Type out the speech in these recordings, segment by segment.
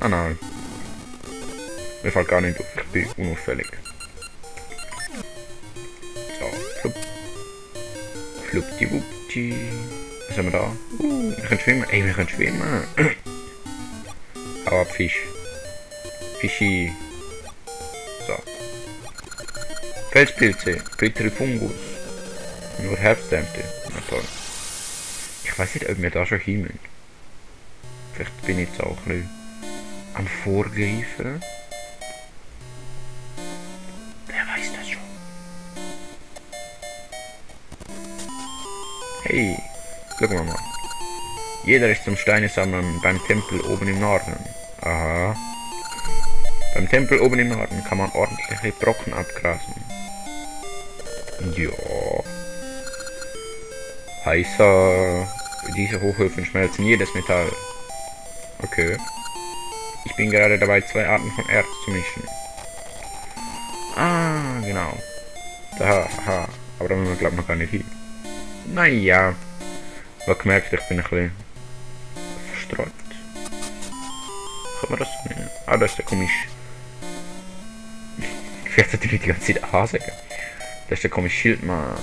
Ah nein. Mir fällt gar nicht auf, ich bin unauffällig. So, flupp. Fluppdiwuppdi. Was haben wir da? Wir können schwimmen. Ey, wir können schwimmen. Hau ab, Fisch. Fischi. So. Felspilze. Bittere Fungus. Nur Herbsternte. Na toll. Ich weiß nicht, ob wir da schon hin müssen. Vielleicht bin ich jetzt auch ein bisschen am Vorgreifen. Wer weiß das schon? Hey, gucken wir mal. Jeder ist zum Steine sammeln beim Tempel oben im Norden. Aha. Beim Tempel oben im Norden kann man ordentliche Brocken abgrasen. Ja. Heißer. Diese Hochöfen schmelzen jedes Metall. Okay. Ich bin gerade dabei, 2 Arten von Erz zu mischen. Ah, genau. Da, aha. Aber da müssen wir, glaube ich, noch gar nicht hin. Naja. Ich habe gemerkt, ich bin ein bisschen verstreut. Kann man das so nennen? Ah, das ist der komische. Ich werde natürlich die ganze Zeit A sagen. Das ist der komische Schildmann.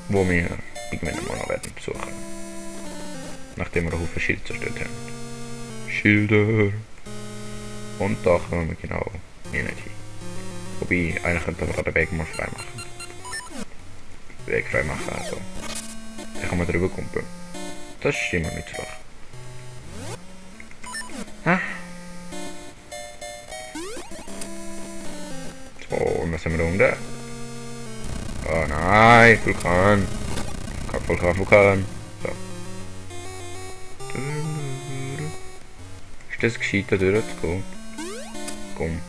Wo wir irgendwann mal noch werden besuchen. Nachdem wir einen Haufen Schilder zerstört haben. Schilder. Und da kommen wir genau hier nicht hin. Wobei, eigentlich könnten wir den Weg mal frei machen. Weg frei machen, also. Da kann man drüber kumpeln. Das ist immer nicht schlecht. Ah. So, und was haben wir da unten? Oh nein, Vulkan. Vulkan. So. Ist das gescheit, da durchzugehen? Komm.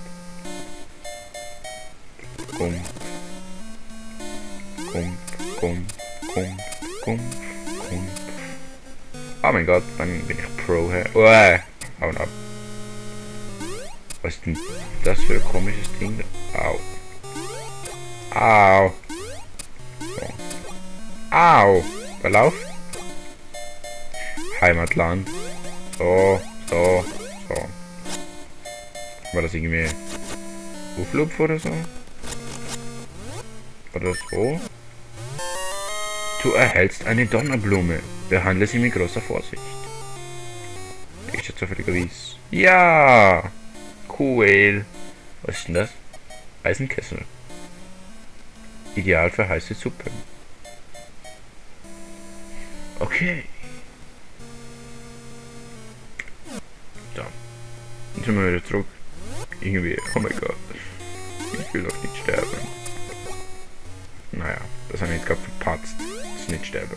Oh mein Gott, dann bin ich Pro her. Hauen ab. Was ist denn das für ein komisches Ding? Au. Au. So. Au. Wer läuft? Heimatland. So. War das irgendwie Auflupf oder so? Oder so? Du erhältst eine Donnerblume. Behandle sie mit großer Vorsicht. Ist das zufälligerweise? Ja! Cool. Was ist denn das? Eisenkessel. Ideal für heiße Suppe. Okay. So. Jetzt sind wir wieder zurück. Irgendwie, oh mein Gott. Ich will doch nicht sterben. Naja, das habe ich jetzt gerade verpatzt. Das nicht sterben.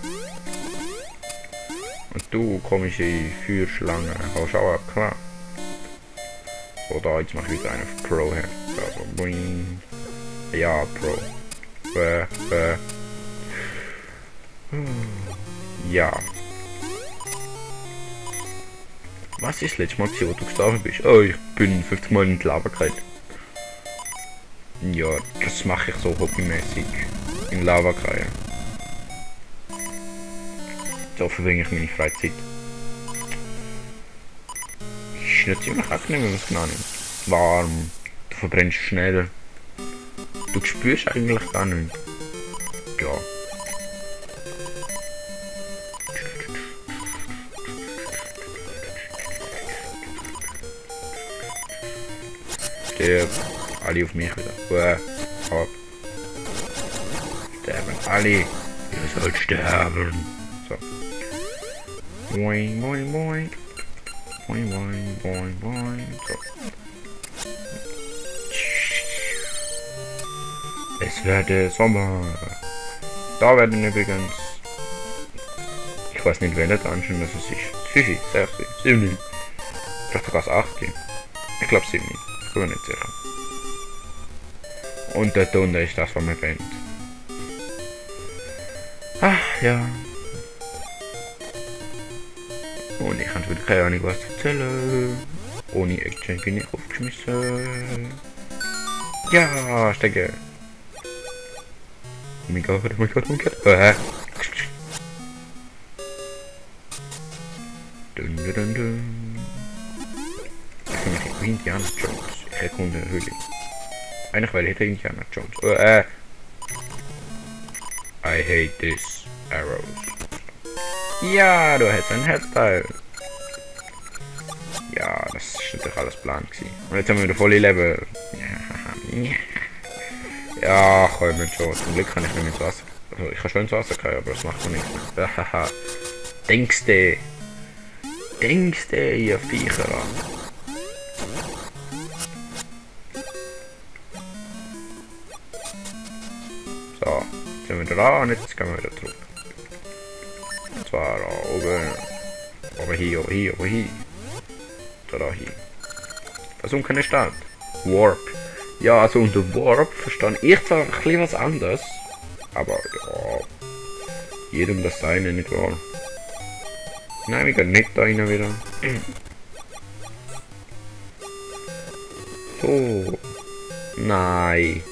Und du, komische Feuerschlange, haust auch ab, klar. So, da, jetzt mache ich wieder einen auf Pro her. Also, boing. Ja, Pro. Ja. Was ist das letzte Mal, wo du gestorben bist? Oh, ich bin 50 Mal in die Lava gefallen. Ja, das mache ich so hobbymäßig. In Lava fallen. So verbringe ich meine Freizeit. Ist nicht ziemlich angenehm, wenn man es genau nimmt. Warm, du verbrennst schnell. Du spürst eigentlich gar nichts. Ja. Stirb. Alle auf mich wieder. Ab. Sterben alle. Ihr sollt sterben. So. Boing, boing, boing. Boing, boing, boing, boing. So. Es werde Sommer. Da werden übrigens. Ich weiß nicht, welcher Dungeon das ist. 5, 6, 7. Vielleicht sogar 8. Ich glaube 7. Ich bin mir nicht sicher. Und der Ton ist das, was man brennt. Ach ja. Und ich kann wieder keine Ahnung was erzählen. Ohne Action bin ich aufgeschmissen. Ja, stecke. Oh mein Gott, oh mein Gott, oh mein Gott. Dun, dun, dun, dun. für mich Indiana Jones. Ich erkunde eine Höhle. Eigentlich weil ich Indiana Jones. I hate this arrows. Ja, du hättest ein Herzteil. Ja, das ist natürlich alles Plan gewesen. Und jetzt haben wir wieder volle Leben. Ja, komm mit schon. Zum Glück kann ich nicht ins Wasser. Also, ich kann schon ins Wasser gehen, aber das macht man nicht. Denkst du, ihr Viecher an? So, jetzt sind wir da und jetzt gehen wir wieder zurück. Und zwar da oben. Oben hier. Da hier. Versunkene Stadt. Warp. Ja, also unter Warp verstehe ich zwar ein bisschen was anderes. Aber ja. Jedem das seine, nicht wahr? Nein, wir gehen nicht da rein wieder. So. Nein.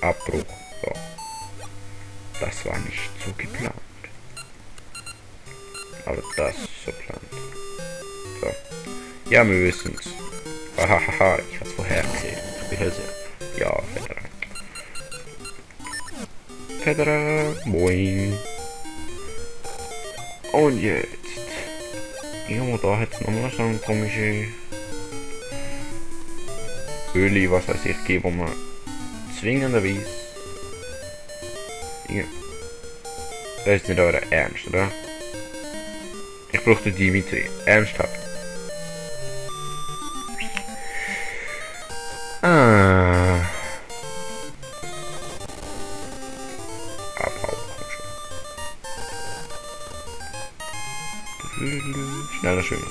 Abbruch. So. Das war nicht so geplant. Aber das ist so geplant. So. Ja, wir wissen's. Hahaha, ich hab's vorher gesehen. Ich bin Hälse. Ja, Federer. Boing. Und jetzt. Irgendwo da hat es nochmal so eine komische Höhle, was weiß ich, geben, wo man zwingenderweise. Das ist nicht euer Ernst, oder? Ich brauchte Dimitri. Ernsthaft. Abhau, komm schon. Schneller, schöner.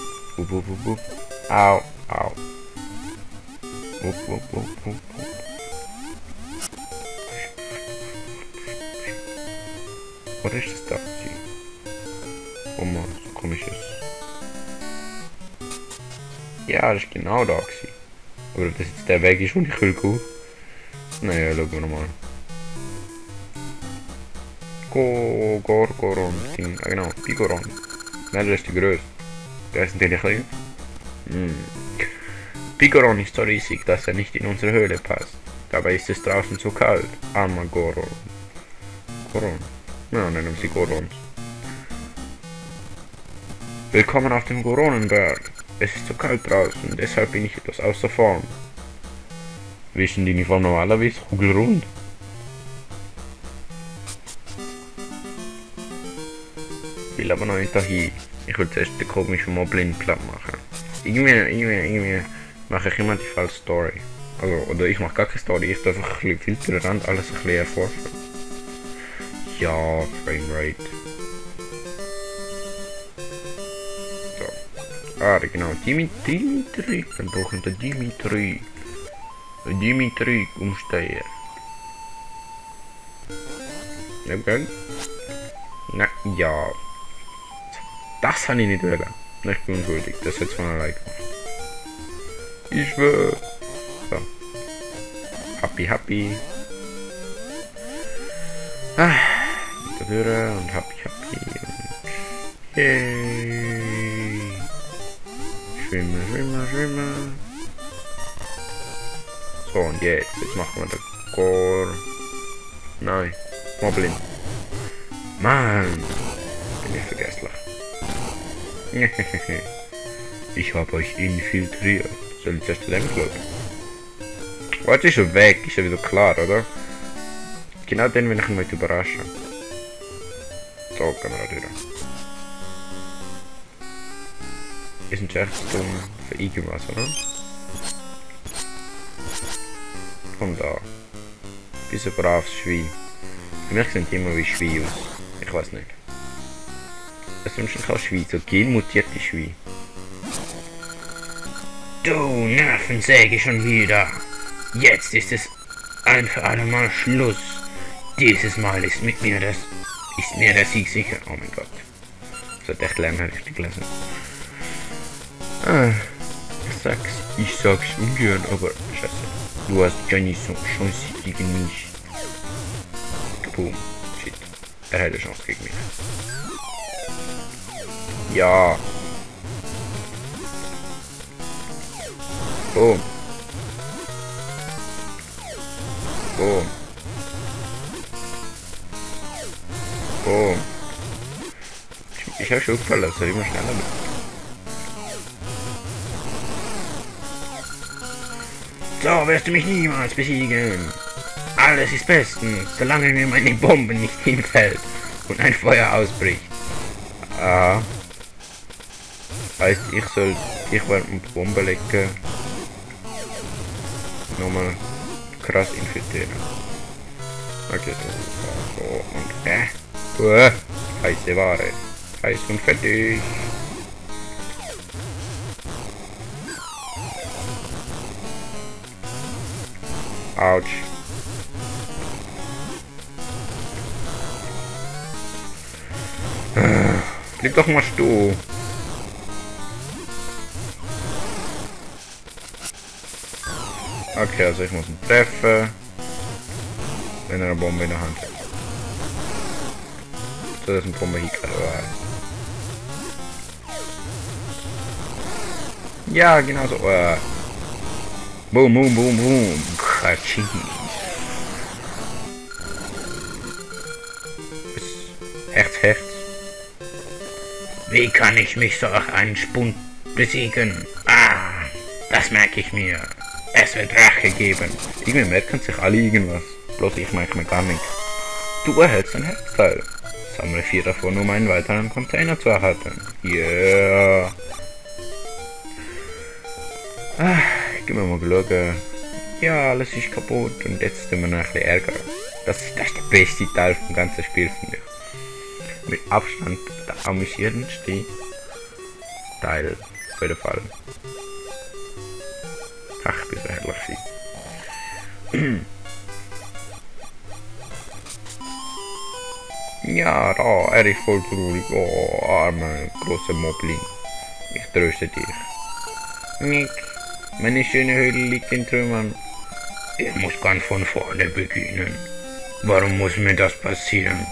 Au, au. Was ist das da? Oh man, so komisch ist. Ja, das ist genau da gewesen. Aber ob das jetzt der Weg ist, wo ich will gehen? Naja, schauen wir nochmal. Gorgoron. Ah genau, Pigoron. Nein, das ist die größte. Der ist natürlich klein. Pigoron ist so riesig, dass er nicht in unsere Höhle passt. Dabei ist es draußen zu kalt. Armer Goron. Goron. Ja, nennen sie Gorons. Willkommen auf dem Goronenberg. Es ist zu kalt draußen, deshalb bin ich etwas außer Form. Wissen die nicht von normalerweise kugelrund? Ich will aber noch nicht dahin. Ich will zuerst den komischen Moblin platt machen. Irgendwie mache ich immer die falsche Story. Also, oder ich mache gar keine Story, ich darf einfach ein bisschen filtern und alles ein bisschen erforschen. Ja, Framerate. So. Ah, genau, Dimitri. Wir brauchen den Dimitri. Dimitri umsteigen. Okay. Na, ja. Das habe ich nicht wollen. Ich bin unschuldig, das hat es von allein gemacht. Ich schwöre. So. Happy. Ah. Wieder und happy. Und yay. Schwimmen. So, und jetzt machen wir den Core. Nein, Moblin. Mann, bin ich vergesslich. Ich habe euch infiltriert. Soll ich zuerst zu dem schauen? Oh, jetzt ist er weg, ist ja wieder klar, oder? Genau den will ich ihn heute überraschen. So, gehen wir da durch. Ist ein echt dumm für irgendwas, oder? Komm da. Bist ein braves Schwein. Für mich sind die immer wie Schwein aus. Ich weiß nicht. Es sind schon kein Schwein, so genmutierte Schwein. Du Nervensäge schon wieder. Jetzt ist es ein für alle Mal Schluss. Dieses Mal ist mir der Sieg sicher. Oh mein Gott. Das hat echt lange richtig gelesen. Ich sag's ungern, aber scheiße. Du hast keine Chance gegen mich. Boom. Shit. Er hat eine Chance gegen mich. Ja. Boom. Boom. Boom. Ich habe schon gefallen, dass er immer schneller wird. So wirst du mich niemals besiegen. Alles ist bestens, solange mir meine Bombe nicht hinfällt und ein Feuer ausbricht. Aha. Heißt, ich soll dich während der Bombe lecken nochmal krass infiltrieren. Okay, so und heiße Ware. Heiß und fertig. Autsch. Bleib doch mal stehen. Okay, also ich muss ihn treffen, wenn er eine Bombe in der Hand hat. So, dass eine Bombe hier gerade war. Ja, genau so. Boom, boom, boom, boom. Katsching. Herz, Herz. Wie kann ich mich so einen Spund besiegen? Ah, das merke ich mir. Es wird Rache geben. Irgendwie merken sich alle irgendwas. Bloß ich merke mir gar nichts. Du erhältst ein Herzteil. Sammle 4 davon, um einen weiteren Container zu erhalten. Yeah. Ah, gib mir mal schauen. Ja, alles ist kaputt und jetzt tun wir noch ein bisschen Ärger. Das ist der beste Teil vom ganzen Spiel, finde ich. Mit Abstand der amüsierendste Teil, auf jeden Fall. Ach, bis er herrlich sein. Ja, da, er ist voll traurig. Oh, armer, großer Moblin. Ich tröste dich. Nick, meine schöne Höhle liegt in Trümmern. Ich muss ganz von vorne beginnen. Warum muss mir das passieren?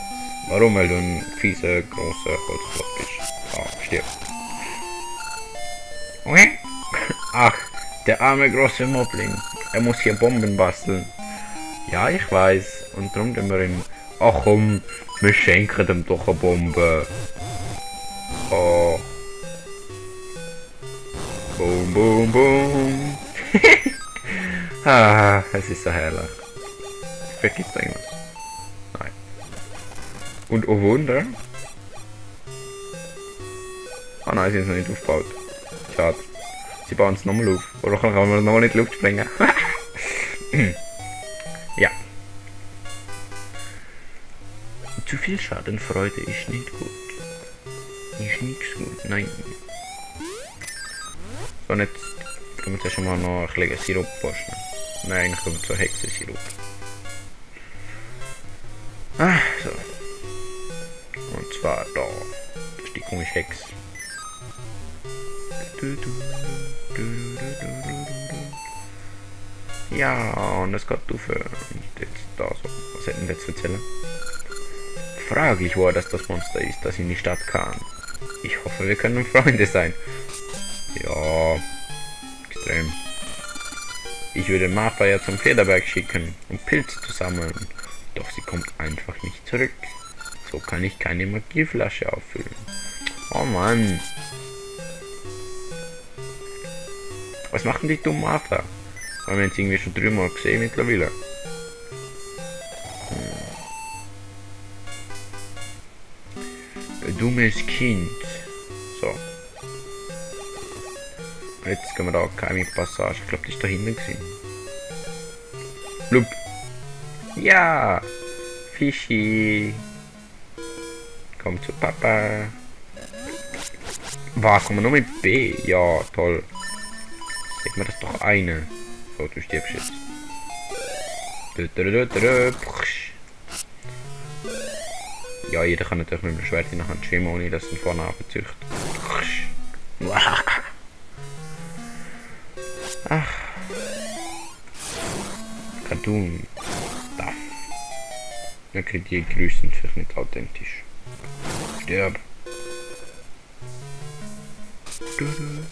Warum, weil du ein fieser, großer Holzklopf bist. Ah, stirb. Okay? Ach, der arme große Moblin. Er muss hier Bomben basteln. Ja, ich weiß. Und darum tun wir ihn... Ach komm, wir schenken ihm doch eine Bombe. Oh. Boom, boom, boom. Ah, es ist so herrlich. Vergiss da irgendwas? Nein. Und oh Wunder. Ah nein, sie ist noch nicht aufgebaut. Schade. Sie bauen es nochmal auf. Oder kann man nochmal in die Luft springen? Ja. Zu viel Schadenfreude ist nicht gut. Ist nichts gut, nein. So, und jetzt können wir schon mal noch ein bisschen Sirup posten. Nein, ich komme zur Hexensirup. Ah, so. Und zwar da. Das ist die komische Hex. Ja, und es geht auf. Und jetzt da so. Was hätten wir jetzt erzählen? Fraglich war das Monster ist, das in die Stadt kam. Ich hoffe, wir können Freunde sein. Ja, extrem. Ich würde Martha ja zum Federberg schicken, um Pilze zu sammeln. Doch sie kommt einfach nicht zurück. So kann ich keine Magieflasche auffüllen. Oh Mann. Was machen die dummen Martha? Haben wir jetzt irgendwie schon 3 Mal gesehen mittlerweile. Ein dummes Kind. So. Und jetzt können wir da keine Passage. Ich glaube, die ist da hinten gesehen. Blub. Ja. Fischi. Komm zu Papa. Was? Kommen wir nur mit B? Ja, toll. Sag mir das doch eine. So, du stirbst jetzt. Ja, jeder kann natürlich mit dem Schwert in der Hand schwimmen, ohne dass er vorne abzücht. Ach. Cartoon. Duff. Okay, die Grüßen sind vielleicht nicht authentisch. Stirb. Du, du.